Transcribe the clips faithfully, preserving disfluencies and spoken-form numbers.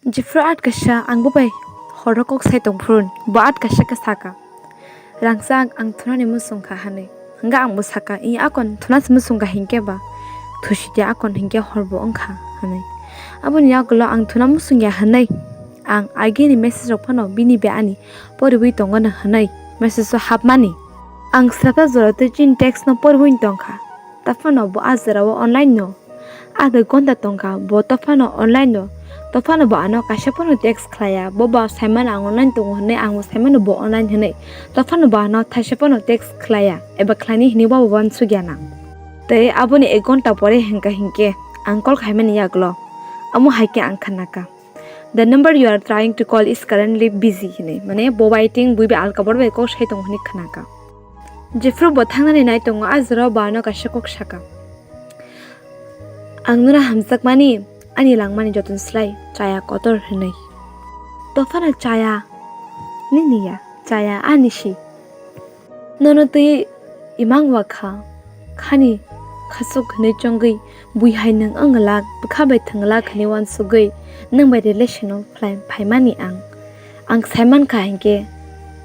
Jephru at kaisa ang bo bai horo kok sai tong phuru bo at kaisa khe saka, "Rangchak, ang thunani muchung kha," hwnwi. Hwnkhe ang bo saka, "Ih, akon thuna se muchung kha hinkhe ba? Thusi di akon hinkhe hor bo wng kha," hwnwi. Aboni yagulo ang thuna muchung ya hwnwi ang agini message rok phano bini bai ani poriwi tongo no hwnwi message o hapmani. Ang srapsa jora twi chini text no poriwi tong kha. Taphano bo a jora o online no. Adha ghonta tong kha, bo tophano online no. Tophano bo ano kaisa phano text khlaiya. Bo ba saimano ang online tongo hwnwi, ang bo saimano bo online hwnwi. Tophano bo ano thaisa phano text khlaiya, eba khlaini hwnwi bo uansukya nang. Tei aboni ek ghonta pore hwnkha hinkhe ang call khaimani yagulo. Amo hai khe ang khnakha, "The number you are trying to call is currently busy," hwnwi. Mane bo waiting, bui bai alka bor bai kok sai tongo hwnwi khnakha. Jephru bo thangnani nai tongo, a jora o bo ano kaisa kok saka, "Ang nono hamjakmani, ani langmani joton slai chaya kotor," hwnwi. Tophano chaya nini ya, chaya ani si. Nono twi imang wa kha, khani khasuk hwnwi chongwi bui hai nwng wng glak, bwkha bai thwng glak hwnwi uansugwi nwng bai relation o phlai-, phaimani ang. Ang saiman kha hinkhe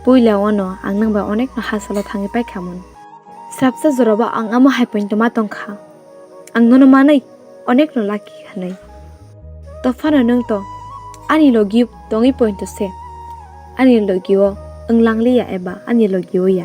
puila ono ang nwng bai onekno hachalo thangwi paikha mun. Srapsa jorabo ang amo hai pointo ma tong kha. Ang nono manwi onekno lucky hwnwi. Tophano nwng to ani logi tongwi pointo se. Ani logi o wng langliya eba ani logi o ya.